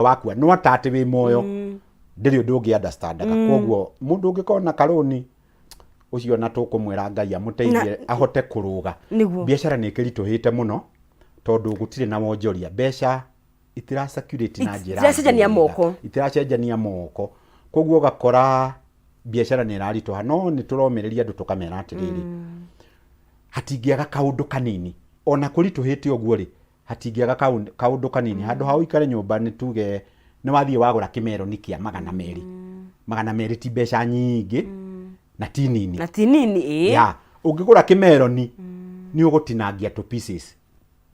Wakua no ta atĩ wĩ muoyo, ndĩrĩ ũndũ ũngĩ understandaga. Koguo mũndũ ũngĩkorwo na karũni ũcio, na tũkũmwĩra Ngai amũteithie ahote kũrũga. Biacara nĩ ĩkĩritũhĩte mũno tondũ gũtirĩ na wonjoria, mbeca itira circulate na njĩra Itiracenjania njega. Moko. Itiracenjania moko, koguo ũgakora biacara nĩ ĩraritũha, no nĩ tũromĩrĩria andũ tũkamera atĩrĩrĩ, hatingĩaga kaũndũ kanini ona kũritũhĩte ũguo rĩ, hatingĩaga kaũndũ kanini handũ ha ũikare nyũmba. Nĩ tuge nĩ wathiĩ wagũra kĩmeroni kĩa 200. 200 ti mbeca nyingĩ na ti nini. Na ti nini, ĩĩ. Ya ũngĩgũra kĩmeroni nĩ ũgũtinangia two pieces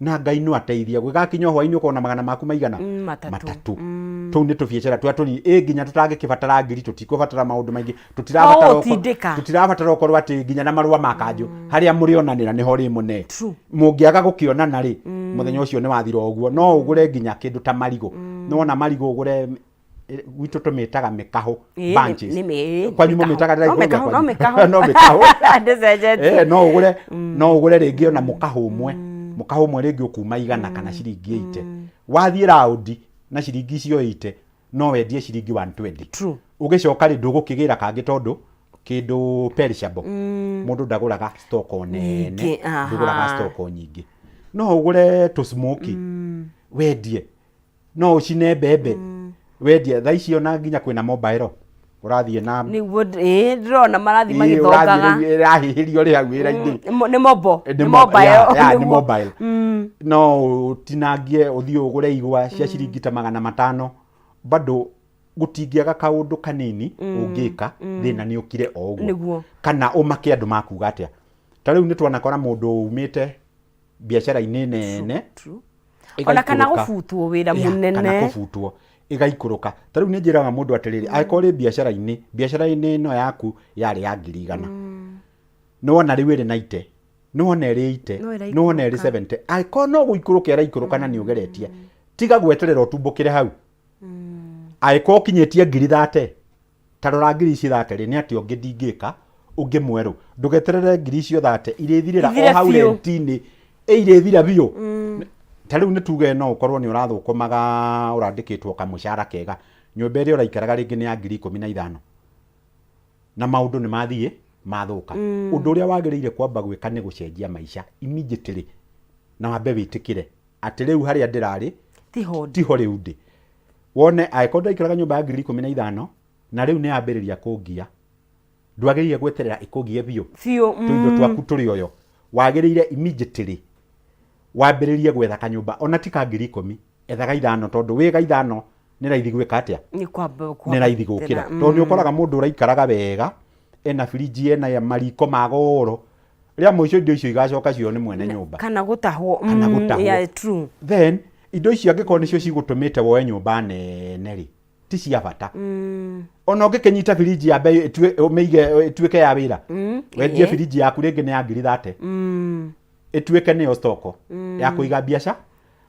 na Ngai no ateithia gwĩgakinya hwainĩ ũkona magana maku maigana? 3. 3. Tũu nĩ tũbiacara tũrĩa tũnini ĩ nginya tũtangĩkĩbatara ngiri, tũtikũbatara maũndũ maingĩ, tũtirabatara No gũtindĩka. Tũtirabatara ũkorwo atĩ nginya na marũa ma kanjũ. Harĩa mũrĩonanĩra nĩho rĩ mũne. Mũngĩaga gũkĩonana rĩ, mũthenya ũcio nĩ wathira ũguo. No ũgũre nginya kĩndũ ta marigũ, nĩwona marigũ ũgũre, gwitũ tũmĩtaga mĩkahũ. Bunches. Kwanyu mĩkaho. Mũmĩtaga No mĩkahũ, no mĩkahũ. No mĩkahũ. Ndĩcenjetie. No ũgũre rĩngĩ ona mũkahũ ũmwe, mũkahũ ũmwe rĩngĩ ũkuma 100 kana ciringi 80. Wathiĩ raundi na ciringi icio 80, no wendie ciringi 120. Ũgĩcoka rĩ, ndũgũkĩgĩra kangĩ tondũ kĩndũ perishable, mũndũ ndagũraga stock nene. Nyingĩ, aha. Ndũgũraga stock nyingĩ. No ũgũre tũsmoki wendie, no ũcine mbembe wendie. Thaa ici ona nginya kwĩna mobile ũrathiĩ na Nĩguo, ĩĩ, ndĩrona marathiĩ Ĩĩ, magĩthongaga. Ũrathiĩ rĩu ĩrahĩhĩrio rĩ hau wĩra-inĩ. Nĩ mobo. Nĩ Nĩ mobile. Ya, nĩ mobile. No ũtinangie, ũthiĩ ũgũre igwa cia ciringi ta 500. Bado gũtingĩaga kaũndũ kanini ũngĩka, thĩna nĩ ũkire o ũguo. Kana ũmake andũ makuga atĩa. Ta rĩu nĩ twanakora mũndũ umĩte biacara-inĩ nene Ona kana ĩgaikũrũka. Gũbutwo wĩra Ya, kana mũnene. Kũbutwo ĩgaikũrũka. Ta rĩu nĩ njĩraga mũndũ atĩrĩrĩ, angĩkorwo ũrĩ biacara-inĩ, biacara-inĩ ĩno yaku yarĩ ya 100,000, nĩwona rĩu ĩrĩ na ite, nĩwona ĩrĩ ite, No ĩraikũrũka. Nĩwona ĩrĩ 70, angĩkorwo no gũikũrũka ĩraikũrũka na nĩ ũgeretie, tiga gweterera ũtumbũkĩre hau. Angĩkorwo ũkinyĩtie 30,000, ta rora ngiri ici 30 rĩ, nĩ atĩa ũngĩ ndingĩka ũngĩ mwerũ? Ndũgeterere ngiri icio 30 irĩthirĩra Ithire o hau biũ. Rent-inĩ ĩ irĩthira biũ. Ta rĩu nĩ tuge no ũkorwo nĩ ũrathũkũmaga, ũrandĩkĩtwo kamũcara kega, nyũmba ĩrĩa ũraikaraga rĩngĩ nĩ ya 15,000, na maũndũ nĩ mathiĩ mathũka. Ũndũ ũrĩa wagĩrĩire kwamba gwĩka nĩ gũcenjia maica immediately, na wambe wĩtĩkĩre atĩ rĩu harĩa ndĩrarĩ tiho. Tiho rĩu ndĩ. Wone angĩkorwo ndaikaraga nyũmba ya 15,000 na rĩu nĩ yambĩrĩria kũngia, ndwagĩrĩire gweterera ĩkũgie biũ. Biũ. Tũindo twaku tũrĩ oyo, wagĩrĩire immediately wambĩrĩrie gwetha kanyũmba, ona ti ka 10,000, ethaga 5, tondũ wĩ ga 5 nĩ raithi gwĩka atĩa? Nĩ kwamba Nĩ raithi gũkĩra, tondũ nĩ ũkoraga mũndũ ũraikaraga wega, ena birinji, ena mariko ma goro, rĩa mũico indo icio igacoka cio nĩ mwene nyũmba. Kana gũtahwo. Kana gũtahwo. Yeah, true. Then indo icio angĩkorwo nĩcio cigũtũmĩte woe nyũmba nene rĩ, ti cia bata. Ona ũngĩkĩnyita birinji yambe ũmĩige ĩtuĩke ya wĩra, wendie birinji yaku rĩngĩ nĩ ya 30,000, ĩtuĩke nĩyo stoko ya kũiga biacara,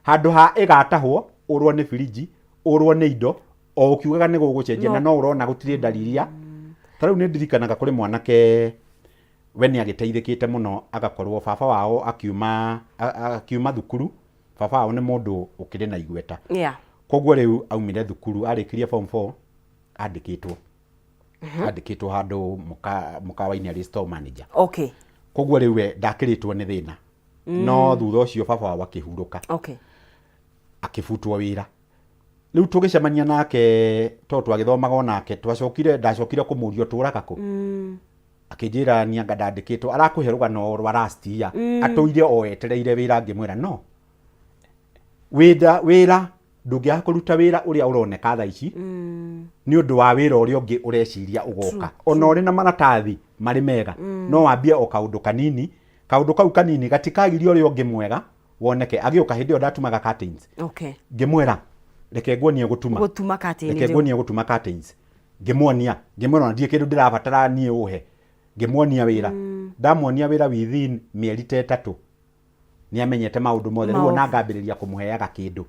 handũ ha ĩgatahwo, ũrwo nĩ birinji, ũrwo nĩ indo, o ũkiugaga nĩ gũgũcenjia na no ũrona gũtirĩ ndariri ya. Ta rĩu nĩ ndirikanaga kũrĩ mwanake we nĩ agĩteithĩkĩte mũno, agakorwo baba wao akiuma thukuru, baba wao nĩ mũndũ ũkĩrĩ na igweta. Koguo rĩu aumire thukuru, arĩkirie form 4, andĩkĩtwo handũ mũkawa-inĩ arĩ store manager. Koguo rĩu we ndakĩrĩtwo nĩ thĩna, no thutha ũcio baba wao akĩhurũka, akĩbutwo wĩra. Rĩu tũgĩcemania nake, tondũ twagĩthomaga onake, twacokire, ndacokire kũmũria ũtũraga kũ, akĩnjĩra nianga ndandĩkĩtwo, arakũhe rũgano rwa last year, atũire o etereire wĩra. Ngĩmwĩra no wĩra ndũngĩaga kũruta wĩra ũrĩa ũroneka thaa ici nĩ ũndũ wa wĩra ũrĩa ũngĩ ũreciria ũgoka. Ona ũrĩ na maratathi marĩ mega, no wambie o kaũndũ kanini. Kaũndũ kau kanini gatikagiria ũrĩa ũngĩ mwega woneke. Agĩũka hĩndĩ ĩyo ndatumaga curtains. Ngĩmwĩra reke nguonie gũtuma. Gũtuma curtain. Reke rĩu. Nguonie gũtuma curtains. Ngĩmuonia, ngĩmwĩra ona ndirĩ kĩndũ ndĩrabatara niĩ ũhe. Ngĩmuonia wĩra, ndamuonia wĩra, within mĩeri ta 3 nĩ amenyete maũndũ mothe rĩu. Ona ngambĩrĩria kũmũheaga kĩndũ.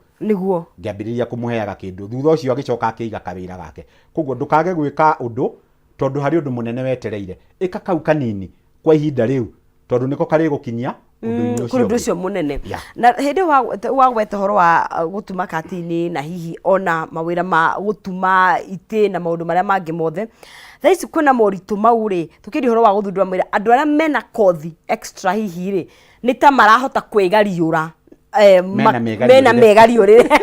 Ngĩambĩrĩria kũmũheaga kĩndũ, thutha ũcio agĩcoka akĩiga kawĩra gake. Koguo ndũkage gwĩka ũndũ tondũ harĩ ũndũ mũnene wetereire. Ĩka kau kanini kwa ihinda rĩu, tondũ nĩko karĩgũkinyia Ũndũ-inĩ ũcio Kũrĩ ũndũ ũngĩ. Ũcio mũnene. Na hĩndĩ ĩyo wagweta ũhoro wa gũtuma katini na hihi ona mawĩra ma gũtuma itĩ na maũndũ marĩa mangĩ mothe, thaa ici kwĩna moritũ mau rĩ, tũkĩaria ũhoro wa gũthundũra mawĩra, andũ arĩa mena kothi extra hihi rĩ, nĩ ta marahota kwĩgariũra Mena mĩgariũrĩre. Mena mĩgariũrĩre.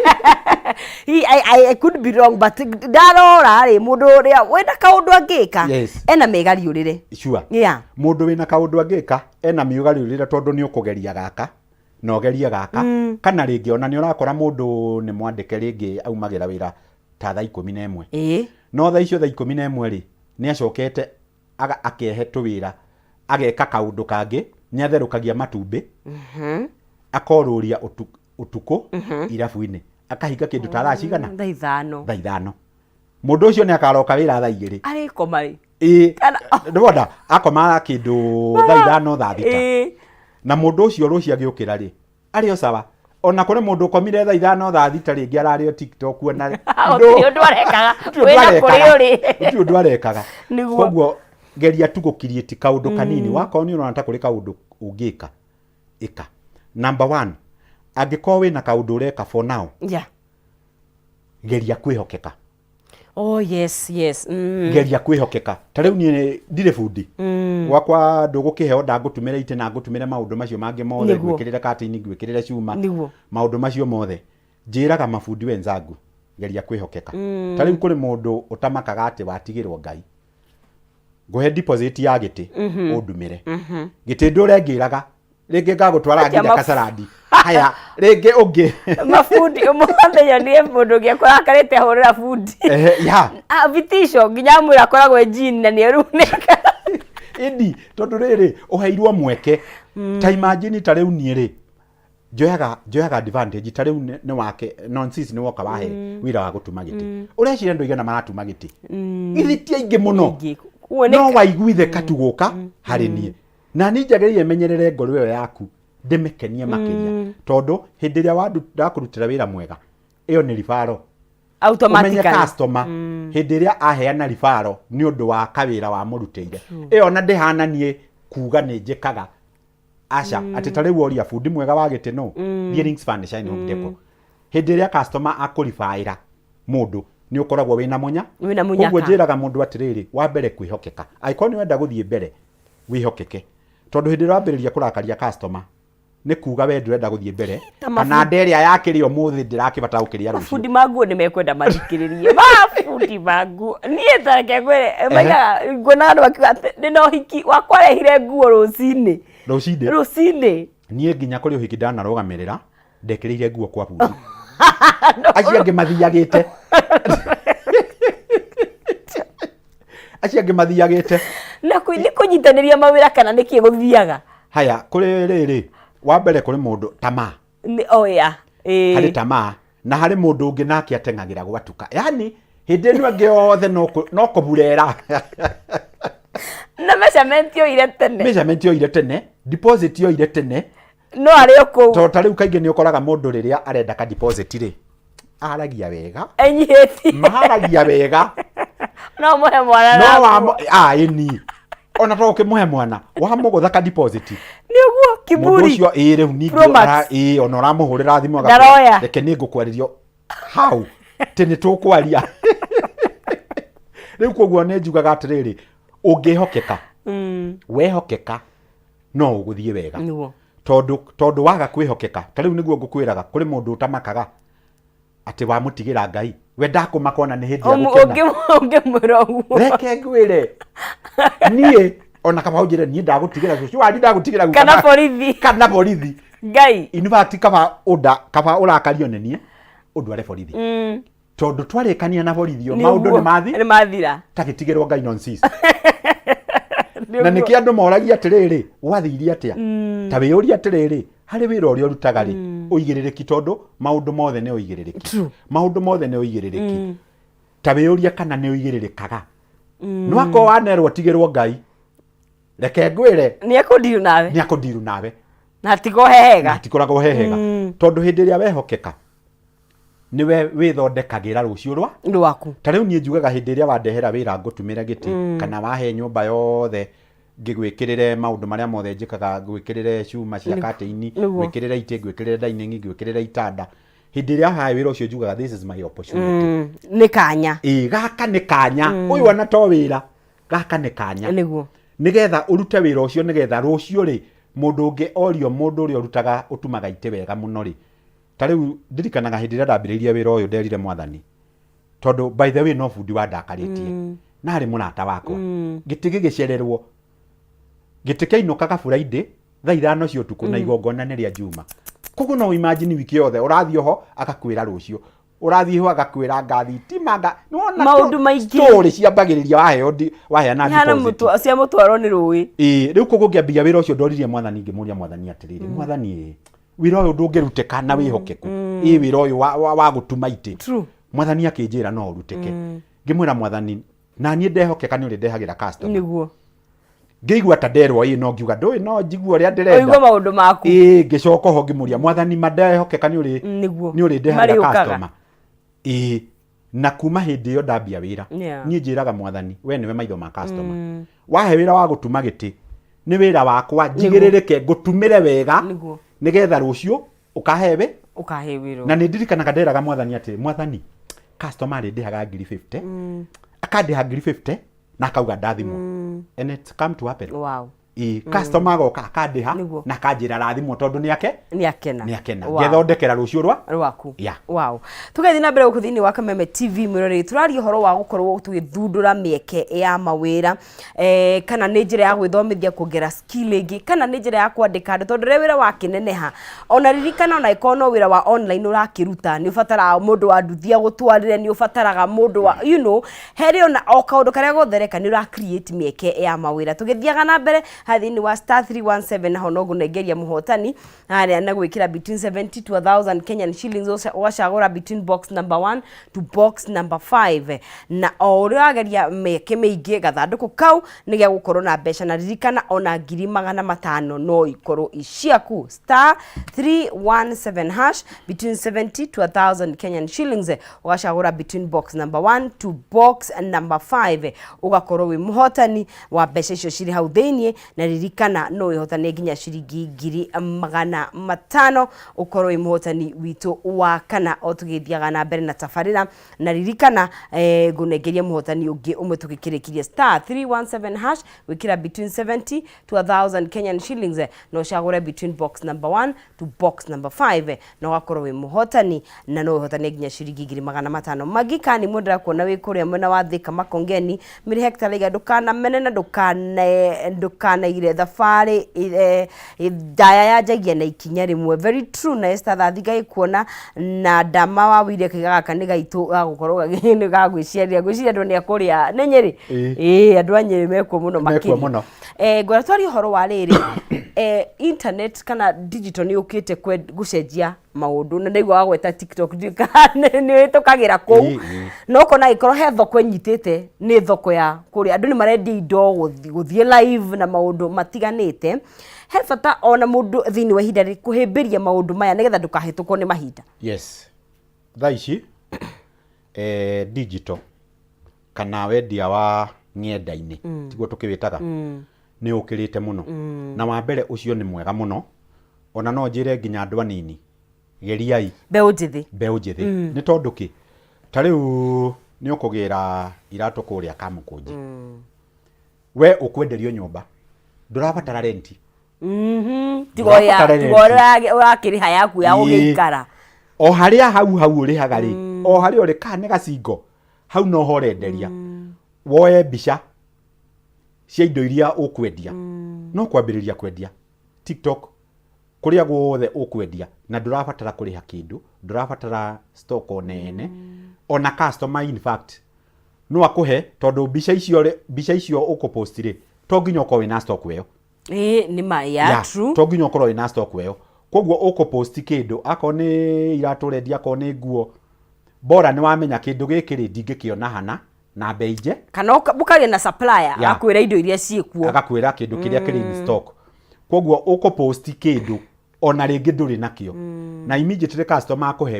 Hihi I could be wrong, but ndarora rĩ, mũndũ ũrĩa wĩna kaũndũ angĩka ena mĩgariũrĩre. Sure. Mũndũ wĩna kaũndũ angĩka ena mĩũgariũrĩre, tondũ nĩ ũkũgeria gaka na ũgerie gaka kana rĩngĩ ona nĩ ũrakora mũndũ nĩ mwandĩke, rĩngĩ aumagĩra wĩra ta thaa 11, no thaa icio thaa 11 rĩ, nĩ acokete akehe tũwĩra, ageka kaũndũ kangĩ, nĩ atherũkagia matumbĩ, akorũria ũtukũ irabu-inĩ, akahinga kĩndũ ta thaa cigana? Thaa 5. Thaa 5. Mũndũ ũcio nĩ akaroka wĩra thaa 2. Arĩkoma rĩ? Ĩĩ. Ndĩrona akoma kĩndũ thaa 5, thaa 6. Na mũndũ ũcio rũciũ agĩũkĩra rĩ, arĩ o sawa. Ona kũrĩ mũndũ ũkomire thaa 5, thaa 6, rĩngĩ ararĩ o TikTok ona Gũtirĩ ũndũ arekaga. Gũtirĩ ũndũ Wĩna kũrĩ arekaga. ũrĩ. Gũtirĩ ũndũ arekaga. Koguo geria tu gũkiriĩti kaũndũ kanini. Wakorwo nĩ ũrona ta kũrĩ kaũndũ ũngĩka, ĩka. Number one, angĩkorwo wĩna kaũndũ ũreka for now, geria kwĩhokeka. Oh yes yes. Geria kwĩhokeka. Ta rĩu niĩ ndirĩ bundi, gwakwa ndũgũkĩheo ndangũtumĩre itĩ na ngũtumĩre maũndũ macio mangĩ mothe, ngwĩkĩrĩre katini, ngwĩkĩrĩre cuma, maũndũ macio mothe. Njĩraga mabundi wenzangu, geria kwĩhokeka. Ta rĩu kũrĩ mũndũ ũtamakaga atĩ watigĩrwo Ngai, ngũhe deposit ya gĩtĩ, ũndumĩre gĩtĩ, ndũre ngĩraga rĩngĩ ngagũtwara Atia nginya kasarandi haya rĩngĩ ũngĩ. Mabundi ũmũthĩ nyonire mũndũ ũngĩ akũrakarĩte ahũrĩra bundi. Ehe, ya. Ah, vitisho nginya amwĩra akoragwo e jini na nĩerunĩka. Ĩndi tondũ rĩrĩ ũheirwo mweke, ta imagine ta rĩu niĩ rĩ, njoyaga advantage. Ta rĩu nĩ wake nonsense nĩ woka wahe wĩra wa gũtuma gĩtĩ, ũreciria andũ aigana maratuma gĩtĩ? Githĩ ti aingĩ mũno? Aingĩ. Ũguo No waiguithe katu gũka harĩ niĩ na niĩ njagĩrĩire menyerere ngoro ĩyo yaku, ndĩmĩkenie makĩria, tondũ hĩndĩ ĩrĩa ndakũrutĩra wĩra mwega, ĩyo nĩ referral. Ũmenye Automatically. Customer hĩndĩ ĩrĩa aheana referral nĩ ũndũ wa kawĩra wamũrutĩire, ĩyo ona ndĩhana niĩ kuga nĩ njĩkaga aca, atĩ ta rĩu oria bundi mwega wa gĩtĩ no thiĩ Links Furniture and Home Decor. Hĩndĩ ĩrĩa customer akũribaĩra mũndũ, nĩ ũkoragwo wĩna mũnya. Wĩna mũnyaka. Koguo njĩraga mũndũ atĩrĩrĩ, wa mbere kwĩhokeka. Angĩkorwo nĩ wenda gũthiĩ mbere, wĩhokeke, tondũ hĩndĩ ĩrĩa wambĩrĩria kũrakaria customer, nĩ kuga we ndũrenda gũthiĩ mbere, Ta kana nda ĩrĩa yakĩrĩa ũmũthĩ ndĩrakĩbata gũkĩrĩa rũciũ. Mabundi ma nguo nĩ mekwenda mathikĩrĩrie. Mabundi ma nguo, niĩ ta reke ngwĩre, maigaga nguona andũ makiuga atĩ ndĩ na ũhiki wakwa, arehire nguo rũcinĩ. Rũcinĩ. Rũcinĩ. Niĩ nginya kũrĩ ũhiki ndanarũgamĩrĩra, ndekĩrĩire nguo kwa bundi, acio angĩ mathiagĩte, acio angĩ mathiagĩte. Na nĩ kũnyitanĩria mawĩra kana nĩkĩ gũthiaga? Haya, kũrĩ rĩrĩ, wa mbere kũrĩ mũndũ tamaa. Nĩ oh yeah. Harĩ tamaa, na harĩ mũndũ ũngĩ nake ateng'agĩra gwatuka, yani hĩndĩ ĩno ĩngĩ yothe no kũburera. Na measurement yoire tene. Measurement yoire tene, deposit yoire tene. No arĩ o kũu. Tondũ ta rĩu kaingĩ nĩ ũkoraga mũndũ rĩrĩa arenda ka deposit rĩ, aragia wega. Enyihĩtie. Maharagia wega. No mũhe mwana no na wa nguo. Ĩni ona to ũkĩmũhe mwana wamũgũtha ka deposit. Nĩ ũguo. Mũndũ Kiburi. ũcio ĩĩ rĩu ningĩ Pro Max. Ĩĩ, ona ũramũhũrĩra thimũ agakwĩra, Ndaroya. reke nĩ ngũkwarĩrio hau tĩ nĩ tũkwaria rĩu. Koguo nĩ njugaga atĩrĩrĩ, ũngĩhokeka, wehokeka no ũgũthiĩ wega. Tondũ waga kwĩhokeka, ta rĩu nĩguo ngũkwĩraga, kũrĩ mũndũ ũtamakaga atĩ wamũtigĩra Ngai, we ndakũmaka ona nĩ hĩndĩ ya gũkena. Ũngĩmwĩra ũguo. Reke ngwĩre, niĩ ona kaba ũnjĩre niĩ ndagũtigĩra cũcũ wanyu, ndagũtigĩra guka kana borithi. Kana borithi. Ngai. In fact, kaba ũnda kaba ũrakario nĩ niĩ ũndware borithi, tondũ twarĩkania na borithi o Nĩ maũndũ ũguo. nĩ mathi. Nĩ mathira. Tagĩtigĩrwo Ngai nonsense. Nĩ Na ũguo. nĩkĩo andũ moragia atĩrĩrĩ, gwathiire atĩa? Ta wĩyũrie atĩrĩrĩ, harĩ wĩra ũrĩa ũrutaga rĩ, ũigĩrĩrĩki, tondũ maũndũ mothe nĩ ũigĩrĩrĩki. True. Maũndũ mothe nĩ ũigĩrĩrĩki. Ta wĩyũrie kana nĩ ũigĩrĩrĩkaga. Nĩ wakorwo wanerwo tigĩrwo Ngai, reke ngwĩre, Nĩ ekũndiru nawe. Nĩ akũndiru nawe. Na hatigo hehega. Na hatikoragwo he hega, tondũ hĩndĩ ĩrĩa wehokeka, nĩwe wĩthondekagĩra rũciũ rwa Rwaku. Ta rĩu niĩ njugaga, hĩndĩ ĩrĩa wandehera wĩra ngũtumĩre gĩtĩ, kana wahe nyũmba yothe Ngĩgwĩkĩrĩre maũndũ marĩa mothe njĩkaga, ngwĩkĩrĩre cuma cia curtain, ngwĩkĩrĩre itĩ, ngwĩkĩrĩre dining, ngwĩkĩrĩre itanda. Hĩndĩ ĩrĩa hae wĩra ũcio njugaga, "This is my opportunity." Nĩ kanya. Ĩĩ, gaka nĩ kanya. Ũyũ ona to wĩra, gaka nĩ kanya. Nĩgetha ũrute wĩra ũcio, nĩgetha rũciũ rĩ, mũndũ ũngĩ orio mũndũ ũrĩa ũrutaga ũtumaga itĩ wega mũno rĩ. Ta rĩu ndirikanaga hĩndĩ ĩrĩa ndambĩrĩirie wĩra ũyũ, nderire Mwathani, tondũ by the way no bundi wandakarĩtie na arĩ mũrata wakwa, gĩtĩ gĩgĩcererwo, gĩtĩ kĩainũkaga Friday thaa 5 cia ũtukũ na igongona nĩ rĩa Juma. Koguo no imagine wiki yothe ũrathiĩ oho agakwĩra rũciũ, ũrathiĩ ho agakwĩra ngathitima nga nĩwona. Maũndũ maingĩ. Story ciambagĩrĩria waheo waheana ihana deposit. Cia mũtwaro nĩ rũĩ. Ĩĩ, rĩu koguo ngĩambia wĩra ũcio, ndoririe Mwathani, ngĩmũria Mwathani atĩrĩrĩ, "Mwathani, ĩ wĩra ũyũ ndũngĩrutĩka na wĩhokeku? Ĩ wĩra ũyũ wa gũtuma itĩ?" Mwathani akĩnjĩra no ũrutĩke. Ngĩmwĩra, "Mwathani, na niĩ ndehokeka nĩ ũrĩ ndehagĩra customer." Ngĩigua ta nderwo ĩ, no ngiuga ndũĩ, no njigue ũrĩa ũigua ndĩrenda. Maũndũ maku. Ĩĩ, ngĩcoka ho ngĩmũria, "Mwathani, ma ndehokeka nĩ ũrĩ nĩ ũrĩ ndehagĩra Marĩũkaga. customer?" Ĩĩ, na kuma hĩndĩ ĩyo ndambia wĩra, niĩ njĩraga Mwathani, "We nĩwe maitho ma customer. Wahe wĩra wa gũtuma gĩtĩ, nĩ wĩra wakwa njigĩrĩrĩke ngũtumĩre wega nĩgetha rũciũ ũkahe we." Ũkahe wĩra. Na nĩ ndirikanaga nderaga Mwathani atĩ, "Mwathani, customer arĩndĩhaga ngiri 50, akandĩha ngiri 50 na akauga ndathimwo," and it's come to happen. Ĩĩ, customer agoka akandĩha na akanjĩra rathimwo tondũ nĩ ake nĩ akena. Nĩ akena. Ngethondekera rũciũ rwa rwaku. Yeah. Wow, tũgathiĩ na mbere gũkũ thĩinĩ wa Kameme TV. Mwĩroreri, tũraria ũhoro wa gũkorwo tũgĩthundũra mĩeke ya mawĩra, kana nĩ njĩra ya gwĩthomithia, kuongerera skill ĩngĩ, kana nĩ njĩra ya kwandĩka andũ, tondũ rĩrĩa wĩra wakĩneneha, ona ririkana, ona ĩkorwo no wĩra wa online ũrakĩruta, nĩ ũbataraga mũndũ wa nduthi agũtwarĩre, nĩ ũbataraga mũndũ wa herĩ ona o kaũndũ karĩa gothe reka nĩ ũra create mĩeke ya mawĩra. Tũgĩthiaga na mbere harĩa thĩinĩ wa *317, naho no ngũnengeria mũhotani harĩa na gwĩkĩra between 70 to 1000 Kenyan shillings, ũgacagũra between box number 1 to box number 5, na o ũrĩa ũrageria mĩeke mĩingĩ, gathandũkũ kau nĩ gĩa gũkorwo na mbeca. Na ririkana, ona 500,000 no ikorwo i ciaku. *317#, between 70 to 1000 Kenyan shillings, ũgacagũra between box number 1 to box number 5, ũgakorwo wĩ mũhotani wa mbeca icio cirĩ hau thĩiniĩ. Na ririkana, no wĩhotane nginya ciringi 500,000, ũkorwo wĩ mũhotani witũ wa kana o tũgĩthiaga na mbere na tabarĩra. Na ririkana, ngũnengeria mũhotani ũngĩ ũmwe tũgĩkĩrĩkirie. *317#, gwĩkĩra between 70 to 1000 Kenyan shillings, na ũcagũre between box number 1 to box number 5, na ũgakorwo wĩ mũhotani, na no ũhotane nginya ciringi 500,000. Magikani mwendera kuona wĩ kũrĩa mwena wa Thika Makongeni mĩrĩ hectare iga ndũkanamene na ndũkanaire thabarĩ ndaya yanjagia na ikinya rĩmwe. Very true. Na Esther Thathiga ĩkuona na ndama wa wire kaiga gaka nĩ gaitũ gagũkorwo nĩ gagwĩciarĩra, ngwĩciria andũ nĩ akũrĩa nĩ Nyĩrĩ. Ĩĩ. Ĩĩ, andũ a Nyĩrĩ mekuo mũno. Mekuo makĩria mũno. Ngwenda twarie ũhoro wa rĩrĩ, internet kana digital nĩ yũkĩte gũcenjia maũndũ, na ndaigua wagweta TikTok, ndiũĩ kana nĩ ũhĩtũkagĩra kũu. Ĩĩ. Na ũkona angĩkorwo he thoko ĩnyitĩte, nĩ thoko ya kũrĩa andũ nĩ marendia indo, gũthiĩ live na maũndũ matiganĩte. He bata ona mũndũ thĩinĩ wa ihinda rĩrĩ kũhĩmbĩria maũndũ maya nĩgetha ndũkahĩtũkwo nĩ mahinda. Yes, thaa ici digital kana wendia wa ng'enda-inĩ, tiguo tũkĩwĩtaga, nĩ ũkĩrĩte mũno. Na wa mbere ũcio nĩ mwega mũno, ona no njĩre nginya andũ anini, geriai. Mbeũ njĩthĩ. Mbeũ njĩthĩ. Nĩ tondũ kĩ? Ta rĩu nĩ ũkũgĩra iratũ kũrĩa Kamũkũnji, we ũkwenderio nyũmba, ndũrabatara renti. Tiga ũrĩa Ndũrabatara tiga renti. ũrĩa ũrakĩrĩha yaku ya gũgĩikara. O harĩa hau hau ũrĩhaga rĩ, o harĩa ũrĩ, kana nĩ gacingo hau no ho ũrenderia, woe mbica cia indo iria ũkwendia, no kwambĩrĩria kwendia TikTok, kũrĩa guothe ũkwendia, na ndũrabatara kũrĩha kĩndũ, ndũrabatara stock nene, ona customer in fact no akũhe, tondũ mbica icio rĩ, mbica icio ũkũpost rĩ, to nginya ũkorwo wĩna stock ĩyo. Ĩĩ, nĩ ma ya true. To nginya ũkorwo wĩna stock ĩyo, koguo ũkũpost kĩndũ, akorwo nĩ iratũ ũrendia, akorwo nĩ nguo, bora nĩ wamenya kĩndũ gĩkĩ rĩ, ndingĩkĩona hana na mbei nje. Kana mũkaria na supplier, akwĩra indo iria ciĩkuo. Agakwĩra kĩndũ kĩrĩa kĩrĩ in stock. Koguo ũkũpost kĩndũ ona rĩngĩ ndũrĩ nakĩo, na immediately customer akũhe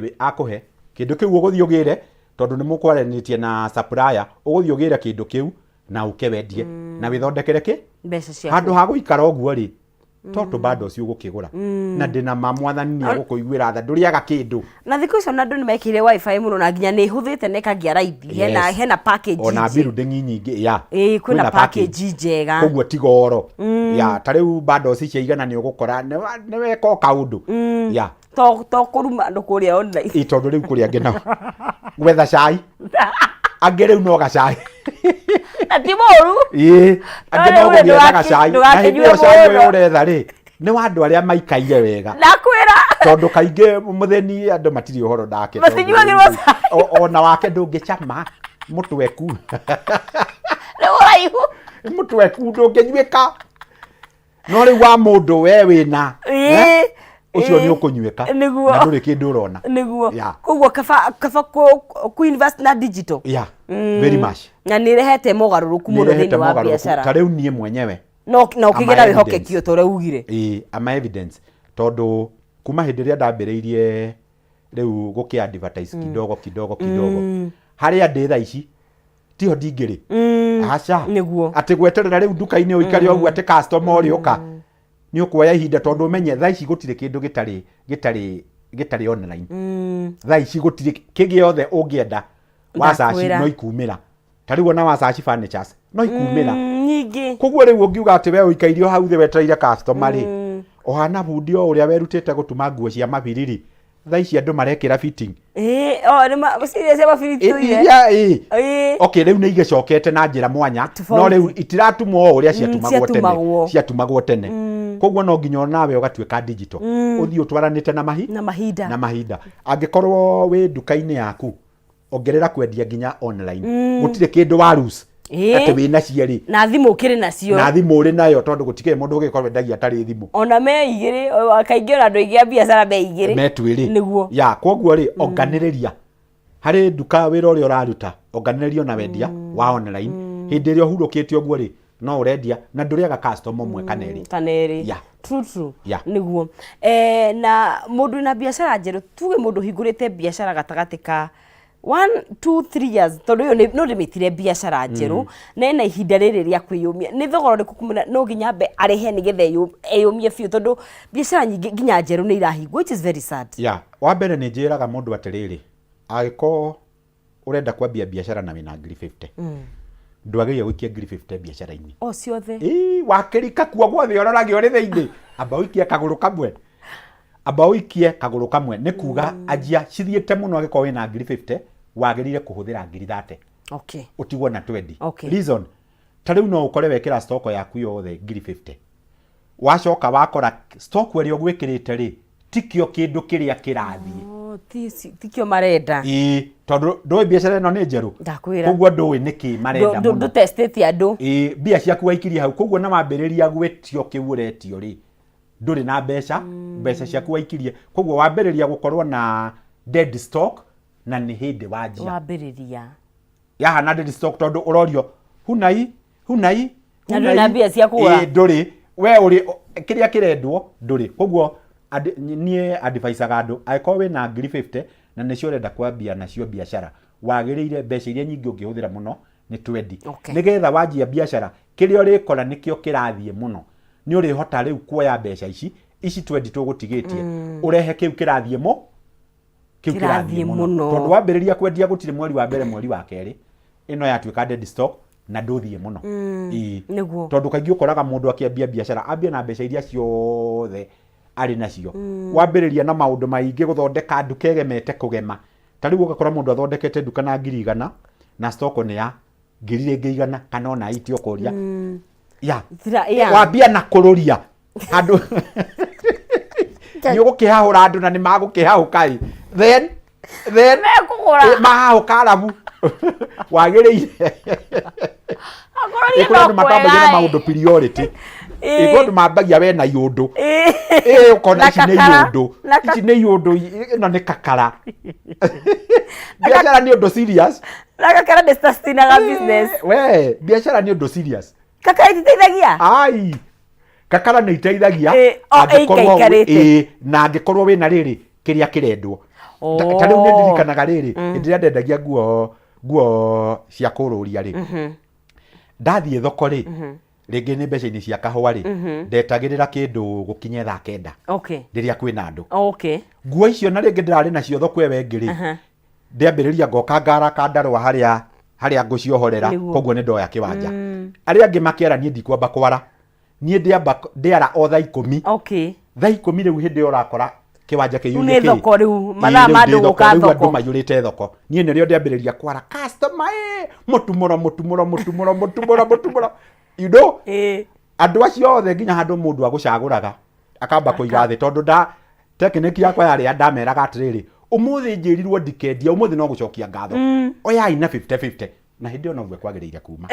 kĩndũ kĩu, ũgũthiĩ ũgĩre, tondũ nĩ mũkwaranĩtie na supplier, ũgũthiĩ ũgĩre kĩndũ kĩu. Na ũke wendie na wĩthondekere kĩ Mbeca ciaku. Handũ ha gũikara ũguo rĩ, to tũbando ũcio ũgũkĩgũra na ndĩna ma Mwathani nĩ egũkũiguĩra tha, ndũrĩaga kĩndũ. Na thikũ icio na andũ nĩ mekĩrire wifi mũno na nginya nĩ ĩhũthĩte na ĩkagĩa raithi. Hena hena package ona building nyingĩ ya Ĩĩ, kwĩna package njega. Koguo ti goro ya ta rĩu bundles cia igana nĩ ũgũkora nĩ weka o kaũndũ ya To kũruma andũ kũrĩa online. Ĩ, tondũ rĩu kũrĩ angĩ nao gwetha cai, angĩ rĩu no gacai. Na ti mũru. Ĩĩ, angĩ No no rĩu gũgĩetha gacai na hĩndĩ ndũgakĩnyue ĩyo cai ũyũ mũno. ũretha rĩ, nĩ wa andũ arĩa maikaire wega. Ndakwĩra. Tondũ kaingĩ mũthĩni andũ matirĩ ũhoro nake tondũ Matinyuagĩrwo rĩu cai. Ona wake ndũngĩcama mũtweku. Nĩ mũraihu. Mũtweku ndũngĩnyuĩka, no rĩu wa mũndũ we wĩna Ĩĩ, ũcio nĩ ĩĩ. ũkũnyuĩka Nĩguo. na ndũrĩ kĩndũ ũrona. Nĩguo. Yeah. Koguo kaba ku invest na digital. Yeah, very much. Na nĩ ĩrehete mogarũrũku mũno Nĩrehete thĩinĩ wa mogarũrũku. biacara. Ta rĩu niĩ mwenyewe No na ũkĩgĩa Ama na evidence. wĩhokeki o ta ũrĩa ugire. Ĩĩ, ama evidence, tondũ kuma hĩndĩ ĩrĩa ndambĩrĩirie rĩu gũkĩ advertise kidogo kidogo kidogo, harĩa ndĩ thaa ici tiho ndingĩrĩ, aca. Atĩ gweterera rĩu nduka-inĩ ũikare ũguo atĩ customer ũrĩũka, nĩ ũkuoya ihinda, tondũ ũmenye thaa ici gũtirĩ kĩndũ gĩtarĩ online. Thaa ici gũtirĩ kĩgĩothe ũngĩenda wa search Ndakwĩra. no ikumĩra. Ta rĩu ona wa search furnitures no ikumĩra. Nyingĩ. Koguo rĩu ũngiuga atĩ we ũikaire o hau thĩ wetereire customer rĩ, ũhana bundi o ũrĩa werutĩte gũtuma nguo cia mabiriri. Thaa ici andũ marekĩra fitting. Ĩĩ, o nĩ ma ciria cia mabiri tũire. Iria ĩ Ĩĩ. Okay, rĩu nĩ igĩcokete na njĩra mwanya, no Tofauti. rĩu itiratumwo o ũrĩa ciatumagwo tene. Ciatumagwo. Ciatumagwo tene. Koguo no nginya onawe ũgatuĩka digital, ũthiĩ ũtwaranĩte na mahi Na mahinda. Na mahinda. Angĩkorwo wĩ nduka-inĩ yaku, ongerera kwendia nginya online. Gũtirĩ kĩndũ wa lose. Atĩ wĩ nacio rĩ, Na thimũ ũkĩrĩ nacio. Na thimũ ũrĩ nayo, tondũ gũtikĩrĩ mũndũ ũgĩkorwo wendagia atarĩ thimũ. Ona me igĩrĩ, kaingĩ ona andũ aingĩ a biacara me igĩrĩ. Metwĩrĩ. Nĩguo. Ya koguo rĩ, onganĩrĩria harĩ nduka, wĩra ũrĩa ũraruta, onganĩrĩria ona wendia wa online. Hĩndĩ ĩrĩa ũhurũkĩte ũguo rĩ, no ũrendia na ndũrĩaga customer ũmwe kana erĩ. Kana erĩ. True, true. Nĩguo. Na mũndũ wĩna biacara njerũ, tuge mũndũ ũhingũrĩte biacara gatagatĩ ka 1 2 3 years, tondũ ĩyo no ndĩmĩtire biacara njerũ na ena ihinda rĩrĩ rĩa kwĩyũmia, nĩ thogora ũrĩkũ kumĩra no nginya ambe arĩhe nĩgetha eyũmie biũ? Tondũ biacara nyingĩ nginya njerũ nĩ irahingwo, which is very sad. Ya, wa mbere nĩ njĩraga mũndũ atĩrĩrĩ, angĩkorwo ũrenda kwambia biacara na wĩna ngiri 50, ndwagĩrĩire gũikia ngiri 50 biacara-inĩ o ciothe. Ĩĩ, wakĩrika kuo guothe ũrorage ũrĩ thĩinĩ, amba ũikie kagũrũ kamwe, amba ũikie kagũrũ kamwe. Nĩ kuga anjia cithiĩte mũno, angĩkorwo wĩna ngiri 50, wagĩrĩire kũhũthĩra ngiri 30, ũtigwo na 20. Reason, ta rĩu no ũkore wekĩra stock yaku yothe ngiri 50, wacoka wakora stock ĩrĩa ũgwĩkĩrĩte rĩ, tikĩo kĩndũ kĩrĩa kĩrathiĩ. Oh, tikĩo marenda. Ĩĩ, tondũ ndũĩ biacara ĩno nĩ njerũ. Ndakwĩra. Koguo ndũĩ nĩkĩ marenda mũno. Ndũtestĩte andũ. Ĩĩ, mbia ciaku waikirie hau, koguo na wambĩrĩria gwĩtio kĩu ũretio rĩ, ndũrĩ na mbeca, mbeca ciaku waikirie, koguo wambĩrĩria gũkorwo na dead stock na nĩ hĩndĩ wanjia. Wambĩrĩria. Yahana dead stock tondũ ũrorio hunai hunai. Na ndũrĩ na mbia cia kũgũra. Ĩĩ, ndũrĩ, we ũrĩ kĩrĩa kĩrendwo ndũrĩ. Koguo niĩ advisaga andũ, angĩkorwo wĩna ngiri 50 na nĩcio ũrenda kwambia nacio biacara, wagĩrĩire mbeca iria nyingĩ ũngĩhũthĩra mũno nĩ 20, nĩgetha wanjia biacara, kĩrĩa ũrĩkora nĩkĩo kĩrathiĩ mũno, nĩ ũrĩhota rĩu kuoya mbeca ici 20 tũgũtigĩtie, ũrehe kĩu kĩrathiĩ kĩu Kĩrathiĩ kĩrathiĩ mũno. Mũno. Tondũ wambĩrĩria kwendia gũtirĩ mweri wa mbere, mweri wa kerĩ, ĩno yatuĩka dead stock na ndũthiĩ mũno. Ĩĩ. Tondũ kaingĩ ũkoraga mũndũ akĩambia biacara ambia na mbeca iria ciothe arĩ nacio, wambĩrĩria na maũndũ maingĩ gũthondeka nduka ĩgemete kũgema. Ta rĩu ũgakora mũndũ athondekete nduka na ngiri 100 na stock nĩ ya ngiri rĩngĩ 100 kana ona 80, ũkoria ya wambia na kũrũria andũ nĩ ũgũkĩhahũra andũ na nĩ magũkĩhahũka ĩ, then Mekũgũra. Mahahũka arabu wagĩrĩire Akorwo niĩ kũrĩ no andũ matambagia na kwega, maũndũ priority. Kũrĩ andũ mambagia we na iũndũ. Ũkona Na ici nĩ kakara. iũndũ, Na ici nĩ iũndũ, ĩno nĩ kakara. Biacara nĩ ũndũ serious. Na kakara nĩ sustainaga business. We, biacara nĩ ũndũ serious. Kakara ititeithagia. Ai, kakara nĩ iteithagia. O, Angĩkorwo ĩikaikarĩte. Na angĩkorwo wĩna rĩrĩ kĩrĩa kĩrendwo. Ta rĩu nĩ ndirikanaga rĩrĩ, hĩndĩ ĩrĩa ndendagia nguo cia kũrũria rĩ, Ndathiĩ thoko rĩ, rĩngĩ nĩ mbeca-inĩ cia kahũa rĩ, ndetagĩrĩra kĩndũ gũkinye thaa 9 rĩrĩa kwĩna andũ. Nguo icio na rĩngĩ ndĩrarĩ nacio thoko ĩyo ĩngĩ rĩ, ndĩambĩrĩria ngoka ngara kandarũa harĩa harĩa ngũciohorera. Koguo nĩ ndoya kĩwanja. Arĩa angĩ makĩara, niĩ ndikwamba kwara, niĩ ndĩamba ndĩara o thaa 10. Thaa 10 rĩu, hĩndĩ ĩyo ũrakora kĩwanja kĩiyũire. Nĩ thoko rĩu, mathaa ma andũ gũka thoko. Andũ maiyũrĩte thoko. Niĩ nĩrĩo ndĩambĩrĩria kwara customer, ĩ mũtumũro, mũtumũro, mũtumũro, mũtumũro, mũtumũro, you know. Andũ acio othe nginya handũ mũndũ agũcagũraga akamba kũiga thĩ, tondũ nda technique yakwa yarĩ ya ndameraga atĩrĩrĩ, ũmũthĩ njĩrirwo ndikendia, ũmũthĩ no gũcokia ngatho, oyai na 50-50. Na hĩndĩ ĩyo noguo kwagĩrĩire kuma.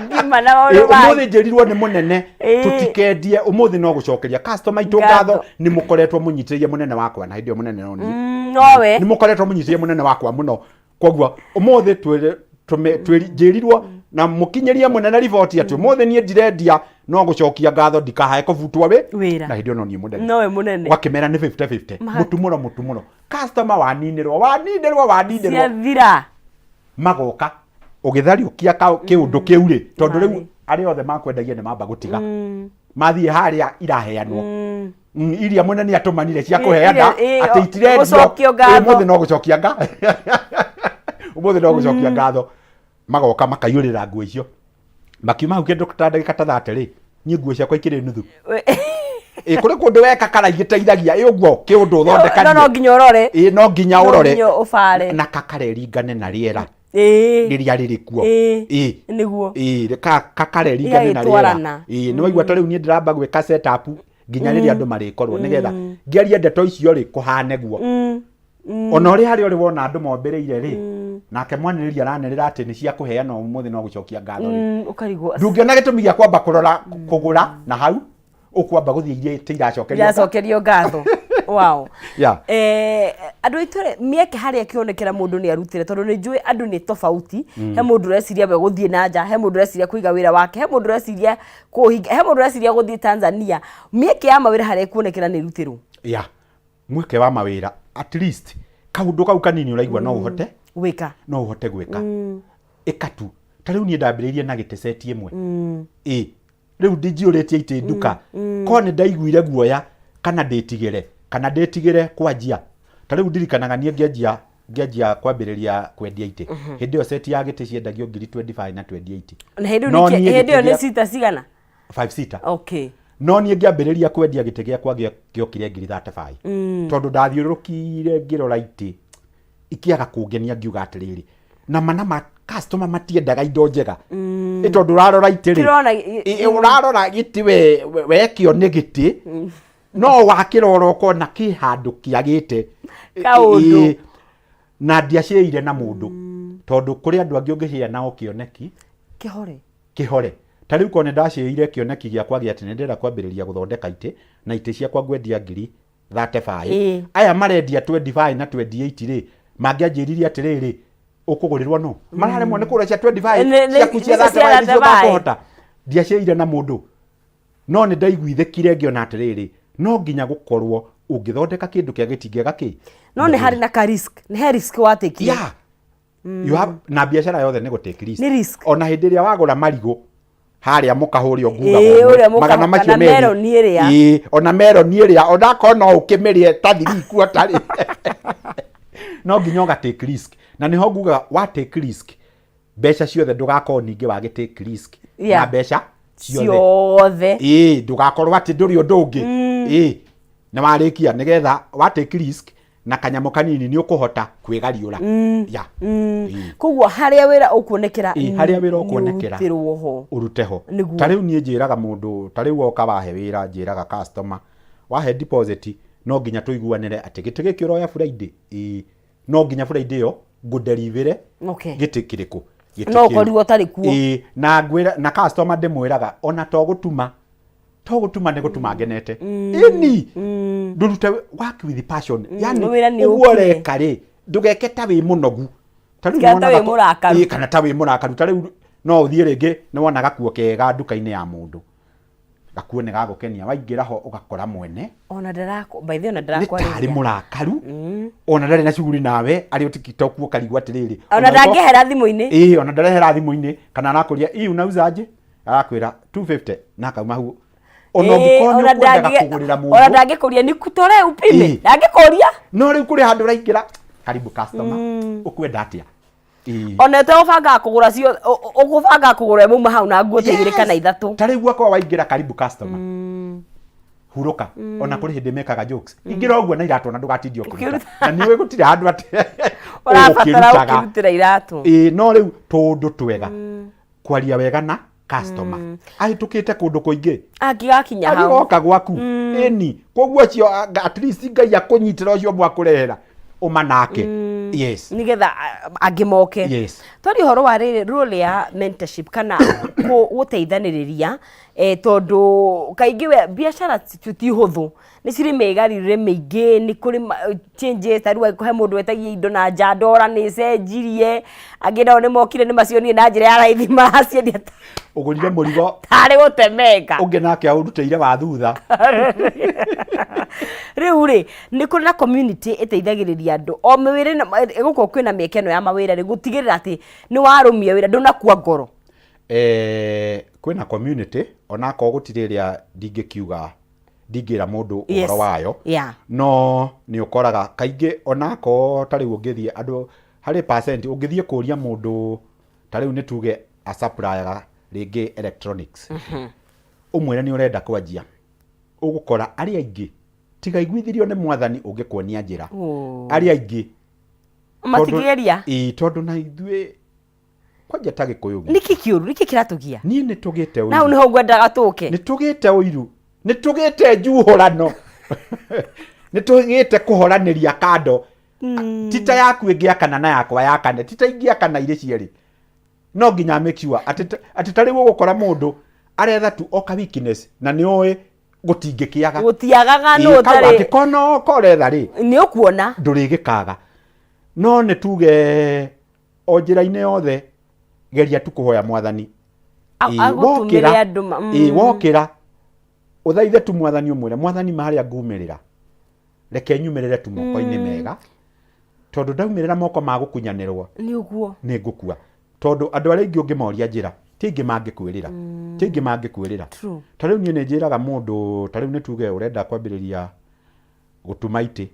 Ngima na maũndũ mangĩ. Ũmũthĩ njĩrirwo nĩ mũnene tũtikendie, ũmũthĩ no gũcokeria customer itũ ngatho, nĩ mũkoretwo mũnyitĩrĩire mũnene wakwa. Na hĩndĩ ĩyo mũnene no niĩ. Nowe. Nĩ mũkoretwo mũnyitĩrĩire mũnene wakwa mũno, koguo ũmũthĩ njĩrirwo na mũkinyĩrie mũnene riboti atĩ ũmũthĩ niĩ ndirendia, no gũcokia ngatho, ndikahae kũbutwo wĩ wĩra. Na hĩndĩ ĩyo no niĩ mũnene. Nowe mũnene. Wakĩmera nĩ 50-50. Mũtumũro, mũtumũro, customer, waninĩrwo, waninĩrwo, waninĩrwo. Ciathira. Magoka ũgĩthariũkia kĩũndũ kĩu rĩ, tondũ rĩu arĩa othe makwendagia nĩ mamba gũtiga, mathiĩ harĩa iraheanwo. Iria mũnene atũmanire cia kũheana atĩ itirendio. Gũcokio ngatho. Ũmũthĩ no gũcokia nga ũmũthĩ no gũcokia ngatho. Magoka makaiyũrĩra nguo icio, makiuma hau kĩndũ ta ndagĩka ta 30 rĩ, niĩ nguo ciakwa ikĩrĩ nuthu. Ĩ kũrĩ kũndũ weka kara igĩteithagia, ĩ ũguo kĩũndũ ũthondekanie. No nginya ũrore. Ĩ no nginya No ũrore. Nginya ũbare. Na kakara ĩringane na rĩera rĩrĩa rĩrĩ kuo. Nĩguo. Ĩ kakara ĩringane na rĩera. Ĩgagĩtwarana. Ĩ nĩ waigua, ta rĩu niĩ ndĩramba gwĩka set up nginya rĩrĩa andũ marĩkorwo, nĩgetha ngĩarie ndeto icio rĩ, kũhane guo. Ona ũrĩ harĩa ũrĩ wona andũ mombĩrĩire rĩ, nake mwanĩrĩri aranĩrĩra atĩ nĩ cia kũheana, ũmũthĩ no gũcokia ngatho rĩ, Ũkarigwo. Ndũngĩona gĩtũmi gĩa kwamba kũrora kũgũra na hau ũkwamba gũthiĩ iria ĩtĩ iracokerio. Iracokerio ngatho, wow. Andũ aitũ rĩ, mĩeke harĩa ĩkĩonekera mũndũ nĩ arutĩre, tondũ nĩ njũĩ andũ nĩ tofauti. He mũndũ ũreciria we gũthiĩ na nja, he mũndũ ũreciria kũiga wĩra wake, he mũndũ ũreciria kũhinga, he mũndũ ũreciria gũthiĩ Tanzania. Mĩeke ya mawĩra harĩa ĩkuonekera nĩ ĩrutĩrwo. Yeah, mweke wa mawĩra, at least kaũndũ kau kanini ũraigua no ũhote gwĩka. No ũhote gwĩka, ĩka tu. Ta rĩu niĩ ndambĩrĩirie na gĩtĩ seti ĩmwe. Ĩ rĩu ndinjiũrĩtie itĩ nduka ko nĩ ndaiguire guoya kana ndĩtigĩre kwanjia. Ta rĩu ndirikanaga niĩ ngĩanjia kwambĩrĩria kwendia itĩ, hĩndĩ ĩyo seti ya gĩtĩ ciendagio ngiri 25 na 28. Na hĩndĩ ĩyo No niĩ hĩndĩ ĩyo gĩtĩ nĩ cita cigana? 5 seater. No niĩ ngĩambĩrĩria kwendia gĩtĩ gĩakwa gĩokire ngiri 35, tondũ ndathiũrũrũkire ngĩrora itĩ ikĩaga kũngenia, ngiuga atĩrĩrĩ, nama nama customer matiendaga indo njega. Ĩ tondũ ũrarora itĩ rĩ, Kĩrona ĩ, ũrarora gĩtĩ wekio nĩ gĩtĩ, no wakĩrora ũkona kĩ handũ kĩagĩte. Kaũndũ. Na ndiacĩire na mũndũ, tondũ kũrĩ andũ angĩ ũngĩcĩa nao kĩoneki kĩhore. Kĩhore. Ta rĩu korwo nĩ ndacĩire kĩoneki gĩakwa gĩa atĩ nĩ ndĩrenda kwambĩrĩria gũthondeka itĩ, na itĩ ciakwa ngwendia ngiri 35, aya marendia 25 na 28 rĩ, mangĩanjĩririe atĩrĩrĩ, ũkũgũrĩrwo no mararemwo nĩ kũgũra cia 25, ciaku cia nĩcio cia 35 nĩcio 35. makũhota. Ndiacĩire na mũndũ, no nĩ ndaiguithĩkire ngĩona atĩrĩrĩ, no nginya gũkorwo ũngĩthondeka kĩndũ kĩa gĩtingĩaga kĩ. No nĩ harĩ na ka risk, nĩ he risk watekire. Yeah. You have, na biacara yothe nĩ gũtake risk. Nĩ risk. Ona hĩndĩ ĩrĩa wagũra marigũ harĩa mũkahũrĩa nguga ũrĩa magana macio kana merĩ. meroni ĩrĩa. Ĩĩ, ona meroni ĩrĩa, onakorwo no ũkĩmĩrĩe ta thiri kuota rĩ, no nginya ũga take risk. Na nĩho ngugaga wa take risk mbeca ciothe, ndũgakorwo ningĩ wagĩ take risk na mbeca ciothe. Ciothe. Ĩĩ, ndũgakorwo atĩ ndũrĩ ũndũ ũngĩ. Ĩĩ, nĩ warĩkia, nĩgetha wa take risk na kanyamũ kanini nĩ ũkũhota kwĩgariũra ya. Ĩĩ. Koguo harĩa wĩra ũkuonekera, Ĩĩ, harĩa wĩra ũkuonekera. Nĩũrutĩrwo ho. Ũrute ho. Nĩguo. Ta rĩu niĩ njĩraga mũndũ, ta rĩu woka wahe wĩra, njĩraga customer wahe deposit, no nginya tũiguanĩre atĩ gĩtĩ gĩkĩ ũroya Friday, ĩĩ, no nginya Friday ĩyo ngũderivĩre gĩtĩ kĩrĩkũ, gĩtĩ No kĩu. ũkorirwo ũtarĩ kuo. Ĩĩ, na ngwĩra na customer ndĩmwĩraga ona to gũtuma nĩ gũtuma ngenete ĩni, ndũrute work with passion, yani Wĩra nĩ ũguo ũkire. ũreka rĩ, ndũgeke ta wĩ mũnogu. Ta rĩu Kana ta nĩwonaga wĩ mũrakaru. Ĩĩ, kana ta wĩ mũrakaru. Ta rĩu no ũthiĩ rĩngĩ nĩ wona gakuo kega nduka-inĩ ya mũndũ. Gakuo nĩ gagũkenia, waingĩra ho ũgakora mwene Ona ndarakũ, by the way, ona nĩ tarĩ ndarakwarĩria. Mũrakaru, ona ndarĩ na cuguri nawe, arĩ o TikTok ũkarigwo atĩrĩrĩ, Ona ndangĩehera thimũ-inĩ. Ĩĩ, ona ndarehera thimũ-inĩ, kana arakũria, "Ii unauzaje?" Arakwĩra 250 na akauma hau. Ona ũngĩkorwo nĩ Ona ũkwendaga kũgũrĩra ona mũndũ ndangĩkũria ni kutore upime. Ndangĩkũria. No rĩu kũrĩ handũ ũraingĩra, "Karibu customer, ũkwenda atĩa?" Ĩĩ. Ona ũtegũbangaga kũgũra cio, ũgũbangaga kũgũra ĩmwe hau na nguo ta igĩrĩ kana ithatũ. Ta rĩu gwakorwo waingĩra, "Karibu customer," hurũka. Ona kũrĩ hĩndĩ mekaga jokes, ingĩra ũguo na iratũ, ona ndũgatindie ũkĩruta, na nĩũĩ gũtirĩ handũ atĩ Ũrabatara ũgũkĩrutaga. ũkĩrutĩra iratũ. Ĩĩ, no rĩu tũũndũ twega, kwaria wega na customer ahĩtũkĩte kũndũ kũingĩ Angĩgakinya hau. Agĩgoka gwaku, ĩni koguo ũcio at least Ngai akũnyitĩra ũcio mwakũrehera ũma nake, yes. Nigetha angĩ moke. Twaria ũhoro wa rĩrĩ role ya mentorship kana gũteithanĩrĩria, tondũ kaingĩ we biacara ti hũthũ, nĩ cirĩ mĩgarũrĩre mĩingĩ, nĩ kũrĩ changes. Ta rĩu he mũndũ wetagia indo na nja, ndora nĩ ĩcenjirie, angĩ nao nĩ mokire nĩ macionire na njĩra ya raithi, maraciendia Ũgũrire mũrigo tarĩ gũtemenga. Ũngĩ nake aũrutĩire wa thutha. Rĩu rĩ, nĩ kũrĩ na community ĩteithagĩrĩria andũ o mĩwĩra ĩno gũkorwo kwĩna mĩeke ĩno ya mawĩra rĩ, gũtigĩrĩra atĩ nĩ warũmia wĩra, ndũnakua ngoro? Kwĩna community, onakorwo gũtirĩ ĩrĩa ndingĩkiuga ndingĩra mũndũ ũhoro wayo, no nĩ ũkoraga kaingĩ onakorwo ta rĩu ũngĩthiĩ andũ harĩ percent ũngĩthiĩ kũria mũndũ, ta rĩu nĩ tuge asupplyaga rĩngĩ electronics, ũmwĩre nĩ ũrenda kwanjia, ũgũkora arĩa aingĩ, tiga iguithirio nĩ mwathani ũngĩkuonia njĩra, arĩa aingĩ Matingĩgeria. Ĩĩ, tondũ na ithuĩ kwanja ta Gĩkũyũ gitũ. Nĩkĩ kĩũru? Nĩkĩ kĩratũgia? Niĩ nĩ tũgĩte Na hau ũiru. Nĩho ngwendaga tũke. Nĩ tũgĩte ũiru, nĩ tũgĩte njuhũrano, nĩ tũgĩte kũhoranĩria kando. Ti ta yaku ĩngĩakana na yakwa yakane, ti ta ingĩakana irĩ cierĩ, no nginya make sure atĩ ta rĩu ũgũkora mũndũ aretha tu oka weakness na nĩ ũĩ gũtingĩkĩaga. Gũtiagaga nũ Ĩĩ, kau ũtarĩ. Angĩkorwo no koretha rĩ, Nĩ ũkuona. Ndũrĩgĩkaga. No nĩ tuge o njĩra-inĩ yothe, geria tu kũhoya mwathani. Ĩĩ, Agũtũmĩre andũ ĩĩ, wokĩra ũthaithe tu mwathani, ũmwĩre, "Mwathani, ma harĩa ngumĩrĩra, reke nyumĩrĩre tu moko-inĩ mega, tondũ ndaumĩrĩra moko ma gũkunyanĩrwo, Nĩ ũguo. nĩ ngũkua." Tondũ andũ arĩa aingĩ ũngĩmoria njĩra, ti aingĩ mangĩkwĩrĩra, ti aingĩ mangĩkwĩrĩra. Ta rĩu niĩ nĩ njĩraga mũndũ, ta rĩu nĩ tuge ũrenda kwambĩrĩria gũtuma itĩ,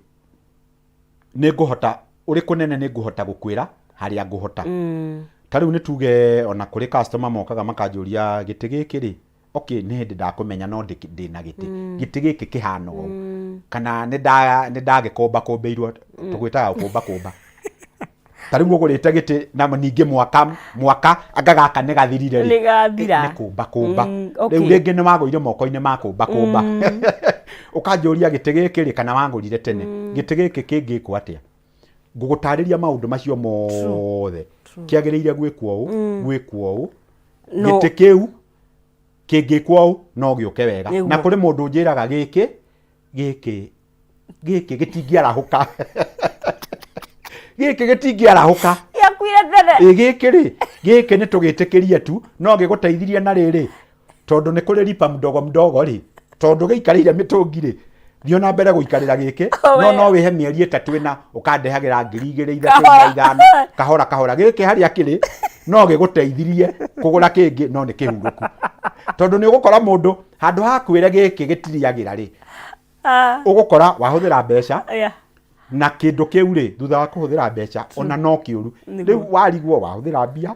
nĩ ngũhota ũrĩ kũnene, nĩ ngũhota gũkwĩra harĩa ngũhota. Ta rĩu nĩ tuge ona kũrĩ customer mokaga makanjũria, "Gĩtĩ gĩkĩ rĩ, okay, nĩ hĩndĩ ndakũmenya, no ndĩna gĩtĩ, gĩtĩ gĩkĩ kĩhana ũũ, kana nĩ ndagĩkũmba kũmbĩirwo." Tũgwĩtaga gũkũmba kũmba. Ta rĩu ũgũrĩte gĩtĩ na ningĩ mwaka mwaka anga gaka nĩ gathirire rĩ, Nĩ gathira. Nĩ kũmba kũmba. Rĩu rĩngĩ nĩ wagũire moko-inĩ ma kũmba kũmba, ũkanjũria, "Gĩtĩ gĩkĩ rĩ, kana wagũrire tene, gĩtĩ gĩkĩ kĩngĩkwo atĩa?" Ngũgũtarĩria maũndũ macio mothe, kĩagĩrĩire gwĩkwo ũũ, gwĩkwo ũũ, gĩtĩ kĩu kĩngĩkwo ũũ no gĩũke wega. Na kũrĩ mũndũ ũnjĩraga, "Gĩkĩ gĩkĩ gĩkĩ gĩtingĩarahũka, gĩkĩ gĩtingĩarahũka." Gĩakuire tene. Ĩ, gĩkĩ rĩ, gĩkĩ nĩ tũgĩtĩkĩrie tu no gĩgũteithirie na rĩrĩ, tondũ nĩ kũrĩ lipa mdogo mdogo rĩ, tondũ gĩikarĩire mĩtũngi rĩ, thiĩ na mbere gũikarĩra gĩkĩ, no We. no wĩhe mĩeri 3 ĩna ũkandehagĩra 2,000, 3,000 Kahora. na 5,000, kahora kahora. Gĩkĩ harĩa kĩrĩ no gĩgũteithirie kũgũra kĩngĩ, no nĩ kĩhurũku." Tondũ nĩ ũgũkora mũndũ handũ ha kwĩre gĩkĩ gĩtiriagĩra rĩ, ũgũkora wahũthĩra mbeca na kĩndũ kĩu rĩ, thutha wa kũhũthĩra mbeca ona no kĩũru. Rĩu warigwo wahũthĩra mbia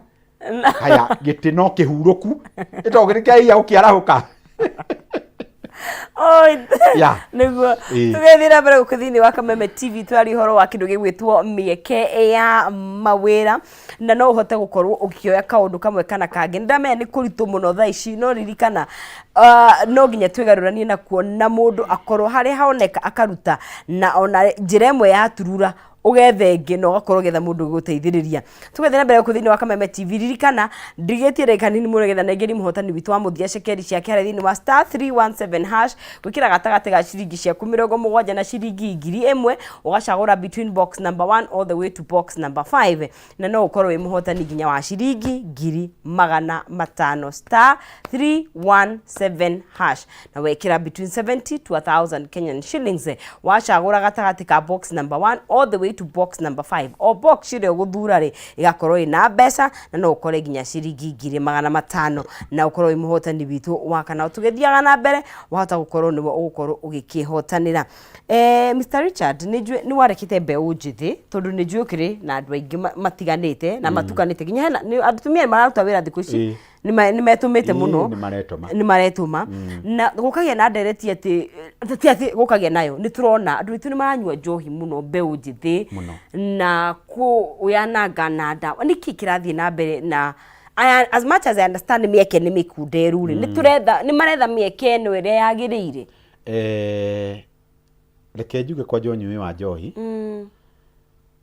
haya, gĩtĩ no kĩhurũku ĩtondũ gĩkĩaia gũkĩarahũka. Oi, nĩguo. Tũgĩthiĩ na mbere gũkũ thĩinĩ wa Kameme TV, tũraria ũhoro wa kĩndũ gĩgwĩtwo mĩeke ya mawĩra, na no ũhote gũkorwo ũkĩoya kaũndũ kamwe kana kangĩ. Nĩ ndamenya nĩ kũritũ mũno thaa ici, no ririkana, no nginya twĩgarũranie nakuo, na mũndũ akorwo harĩa haoneka akaruta, na ona njĩra ĩmwe ya turura. Ũgethe ĩngĩ na ũgakorwo ũgĩetha mũndũ ũgũteithĩrĩria. Tũgathiĩ na mbere gũkũ thĩinĩ wa Kameme TV. Ririkana ndigĩtie ndagĩka nini mũno nĩgetha nengeri mũhotani witũ wa mũthia cekeri ciake harĩa thĩinĩ wa *317# gwĩkĩra gatagatĩ ga ciringi ciaku 70 na ciringi 1000, ũgacagũra between box number 1 all the way to box number 5, na no ũkorwo wĩ mũhotani nginya wa ciringi 500,000. *317# na wekĩra between 70 to 1000 Kenyan shillings, wacagũra gatagatĩ ka box number 1 all the way to box number 5, o box ĩrĩa ũgũthura rĩ, ĩgakorwo ĩna mbeca na no ũkore nginya ciringi 500,000 na ũkorwo wĩ mũhotani witũ wa kana. Tũgĩthiaga na mbere, wahota gũkorwo nĩwe ũgũkorwo ũgĩkĩhotanĩra. Mr Richard, nĩ njũĩ nĩ warekete mbeũ njĩthĩ, tondũ nĩ njũĩ ũkĩrĩ na andũ aingĩ matiganĩte na matukanĩte, nginya hena atumia nĩ mararuta wĩra thikũ ici. Nĩ metũmĩte mũno. Nĩ maretũma. Nĩ maretũma na gũkagĩa na ndereti atĩ ti atĩ gũkagĩa nayo, nĩ tũrona andũ aitũ nĩ maranyua njohi mũno, mbeũ njĩthĩ. Mũno. Na kũyananga na ndawa. Nĩkĩ kĩrathiĩ na mbere? Na as much as I understand mĩeke nĩ mĩkunderu rĩ, nĩ tũretha, nĩ maretha mĩeke ĩno ĩrĩa yagĩrĩire? Reke njuge kwanja ũnyui wa njohi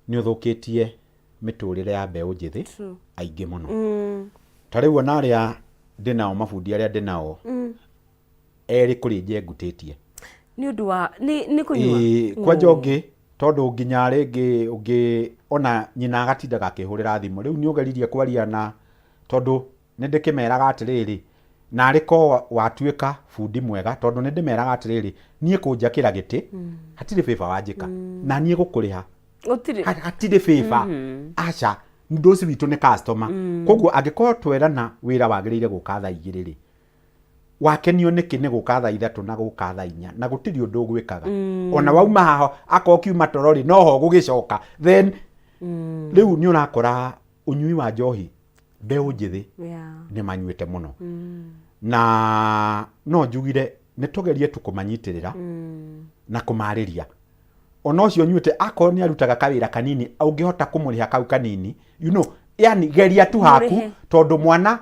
nĩ ũthũkĩtie mĩtũrĩre ya mbeũ njĩthĩ aingĩ mũno. Ta rĩu ona arĩa ndĩnao, mabundi arĩa ndĩnao, erĩ kũrĩ nje ngutĩtie. Nĩ ũndũ wa nĩ kũnyua? Ĩĩ, kwanja ũngĩ tondũ nginya rĩngĩ ũngĩ ona nyina agatindaga akĩhũrĩra thimũ, rĩu nĩ ũgeririe kwaria na tondũ nĩ ndĩkĩmeraga atĩrĩrĩ, narĩ ko watuĩka bundi mwega, tondũ nĩ ndĩmeraga atĩrĩrĩ, niĩ kũnjakĩra gĩtĩ hatirĩ bĩba wanjĩka na niĩ gũkũrĩha. Gũtirĩ. Hatirĩ bĩba, aca. Mũndũ ũcio witũ nĩ customer, koguo angĩkorwo twerana wĩra wagĩrĩire gũka thaa 2 rĩ, wakenio nĩkĩ nĩ gũka thaa 3 na gũka thaa 4 na gũtirĩ ũndũ ũgwĩkaga? Ona wauma haha, akorwo kiuma toro rĩ, noho gũgĩcoka. Then rĩu nĩ ũrakora ũnyui wa njohi, mbeũ njĩthĩ nĩ manyuĩte mũno, na no njugire nĩ tũgerie tu kũmanyitĩrĩra na kũmarĩria. Ona ũcio ũnyuĩte, akorwo nĩ arutaga kawĩra kanini, ũngĩhota kũmũrĩha kau kanini, yani geria tu haku. Mũrĩhe. Tondũ mwana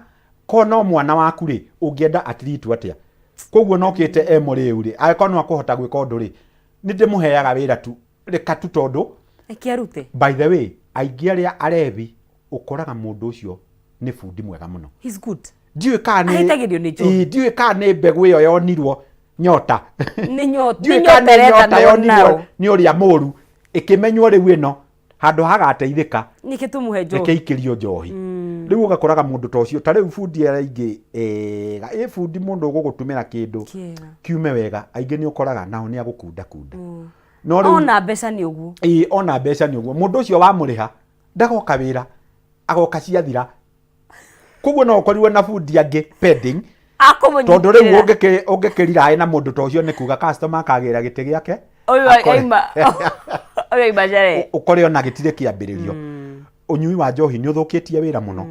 ko no mwana waku rĩ, ũngĩenda atiritu atĩa? Koguo nokĩte e mũrĩu rĩ, angĩkorwo no akũhota gwĩka ũndũ rĩ, nĩ ndĩmũheaga wĩra tu, reka tu, tondũ Reke arute. By the way, aingĩ arĩa arebi, ũkoraga mũndũ ũcio nĩ bundi mwega mũno. He's good. Ndiũĩ kana nĩ Ahĩtagĩrio nĩ njohi. Ĩĩ, ndiũĩ kana nĩ mbegũ ĩyo yonirwo nyota. Nĩ nyota. Ndiũĩ Nĩ kana nyota nĩ ĩrethanwo nyota yonirwo nayo. nĩ ũrĩa mũru, ĩkĩmenywo rĩu ĩno handũ hagateithĩka. Nĩkĩ tũmũhe njohi? Reke ikĩrio njohi. Rĩu ũgakoraga mũndũ ta ũcio, ta rĩu bundi arĩa aingĩ ega, ĩ bundi mũndũ ũgũgũtumĩra kĩndũ Kĩega. kiume wega, aingĩ nĩ ũkoraga nao nĩ agũkunda kunda. No rĩu Ona mbeca nĩ ũguo. Ĩĩ, ona mbeca nĩ ũguo. Mũndũ ũcio wamũrĩha ndagoka wĩra, agoka ciathira. Koguo no ũkorirwo na bundi angĩ pending, tondũ rĩu ũngĩkĩriraĩ na mũndũ ta ũcio, nĩ kuga customer akagĩra gĩtĩ gĩake. Ũyũ aima, ũyũ aima njere. Ũkore ona gĩtirĩ kĩambĩrĩrio. Ũnyui wa njohi nĩ ũthũkĩtie wĩra mũno,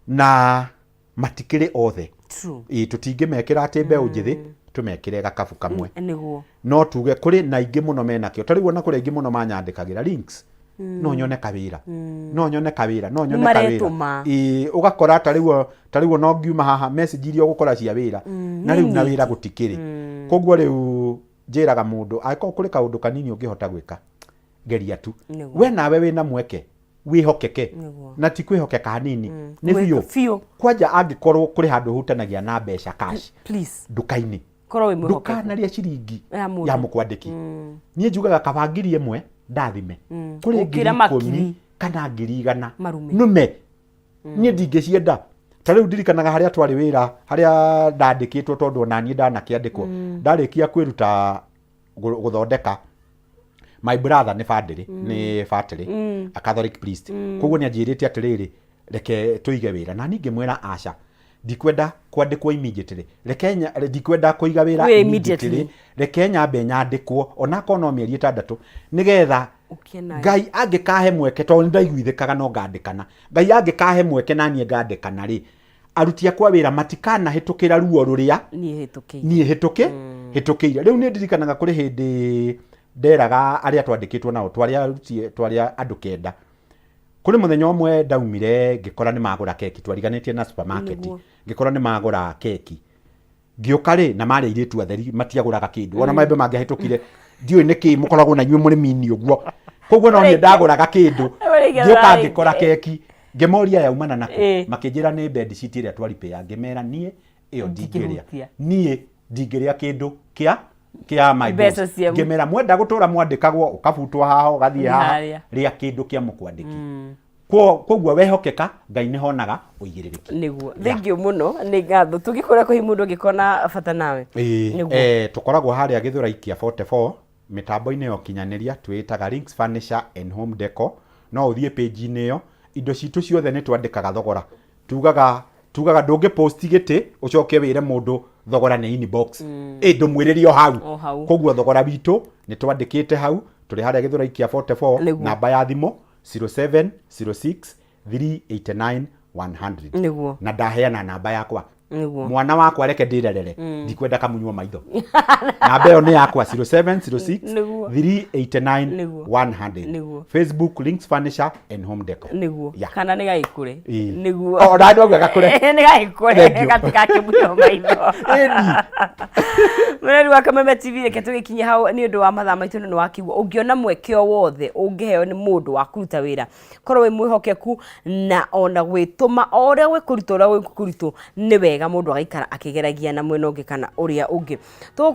na matikĩrĩ othe. Ĩĩ, tũtingĩmekĩra atĩ mbeũ njĩthĩ tũmekĩre gakabu kamwe. No tuge kũrĩ na aingĩ mũno menakĩo. Ta rĩu ona kũrĩ aingĩ mũno manyandĩkagĩra links, no nyone kawĩra, no nyone kawĩra, no nyone kawĩra. Nĩmaretũma. Ĩĩ, ũgakora ta rĩu ona ũngiuma haha, message iria ũgũkora cia wĩra na rĩu na wĩra gũtikĩrĩ. Koguo rĩu njĩraga mũndũ, angĩkorwo kũrĩ kaũndũ kanini ũngĩhota gwĩka, geria tu. We nawe wĩna mweke wĩhokeke. Na ti kwĩhokeka hanini, nĩ biũ. Biũ. Kwanja angĩkorwo kũrĩ handũ ũhutanagia na mbeca cash, Please. nduka-inĩ, Korwo wĩ mwĩhokeku. Ndũkanarĩe ciringi Ya mũndũ. Ya mũkwandĩki. Niĩ njugaga kaba 1000 ndathime kũrĩ ngiri Gũkĩra makiri. 10 kana 100,000. Marume. Nũme niĩ ndingĩcienda. Ta rĩu ndirikanaga harĩa twarĩ wĩra, harĩa ndandĩkĩtwo, tondũ ona niĩ ndanakĩandĩkwo ndarĩkia kwĩruta gũthondeka. My brother nĩ bandĩrĩ, nĩ batĩrĩ, a Catholic priest, koguo nĩ anjĩrĩte atĩrĩrĩ, reke tũige wĩra, na niĩ ngĩmwĩra aca, ndikwenda kwandĩkwo immediately, reke ndikwenda kũiga wĩra Wĩ immediately, immediately. Reke nyambe nyandĩkwo onakorwo no mĩeri 6, nĩgetha Ũkĩe nayo. Ngai angĩkahe mweke, tondũ nĩ ndaiguithĩkaga no ngandĩkana, Ngai angĩkahe mweke na niĩ ngandĩkana rĩ, aruti akwa wĩra matikanahĩtũkĩra ruo rũrĩa Niĩ hĩtũkĩire. Niĩ hĩtũkĩire. Rĩu nĩ ndirikanaga kũrĩ hĩndĩ nderaga arĩa twandĩkĩtwo nao, twarĩ aruti, twarĩ andũ 9. Kũrĩ mũthenya ũmwe ndaumire ngĩkora nĩ magũra keki, twariganĩtie na supermarket. Ngĩkora nĩ magũra keki, ngĩũka rĩ, na marĩ airĩtu atheri, matiagũraga kĩndũ ona maembe mangĩahĩtũkire. Ndiũĩ nĩkĩ mũkoragwo na inyuĩ mũrĩ mini ũguo. Koguo no niĩ ndagũraga kĩndũ, Ũrĩkia ngĩũka ũrarĩkia. Ngĩkora keki, ngĩmoria yaumana nakũ, makĩnjĩra nĩ bed sheet ĩrĩa twaripĩa. Ngĩmera niĩ ĩyo ndingĩrĩa. Ndingĩhutia. Niĩ ndingĩrĩa kĩndũ kĩa my Mbeca boss. cia- Ngĩmera mwenda gũtũra mwandĩkagwo, ũkabutwo haha, ũgathiĩ haha, Harĩa. rĩa kĩndũ kĩa mũkwandĩki. Koguo wehokeka, Ngai nĩ honaga ũigĩrĩrĩki. Nĩguo, thank you mũno, nĩ ngatho. Tũngĩkũra kũhi mũndũ angĩkorwo na bata nawe? Ĩĩ, Nĩguo. Tũkoragwo harĩa Gĩthũrai kĩa 44 mĩtambo-inĩ ya ũkinyanĩria, twĩĩtaga Links Furniture and Home Decor. No ũthiĩ page-inĩ ĩyo, indo citũ ciothe nĩ twandĩkaga thogora. Tugaga ndũngĩ post gĩtĩ ũcoke wĩre mũndũ thogora nĩ inbox, ĩ ndũmwĩrĩrie o hau. O hau. Koguo thogora witũ nĩ twandĩkĩte hau. Tũrĩ harĩa Gĩthũrai kĩa 44. Nĩguo. Namba ya thimũ 0706 389 100. Na ndaheana namba yakwa. Mwana wakwa, reke ndĩrerere, ndikwenda kamunywo maitho. Namba ĩyo nĩ yakwa, 0706 389 100. Facebook, Links Furniture and Home Decor. Kana nĩ gagĩkũre. Ĩĩ. Nĩguo. O, na ndauga gakũre. Nĩ gagĩkũre. Thank you. Gatikakĩmunywo maitho. Ĩni. Mũreri wa Kameme TV, reke tũgĩkinye hau nĩ ũndũ wa mathaa maitũ. Nĩ wakĩigua, ũngĩona mweke o wothe ũngĩheo nĩ mũndũ wa kũruta wĩra, korwo wĩ mwĩhokeku na ona gwĩtũma o ũrĩa gwĩ kũritũ, ũrĩa gwĩ kũritũ, nĩ wega mũndũ agaikara akĩgeragia na mwena ũngĩ kana ũrĩa ũngĩ. Tũgũkorwo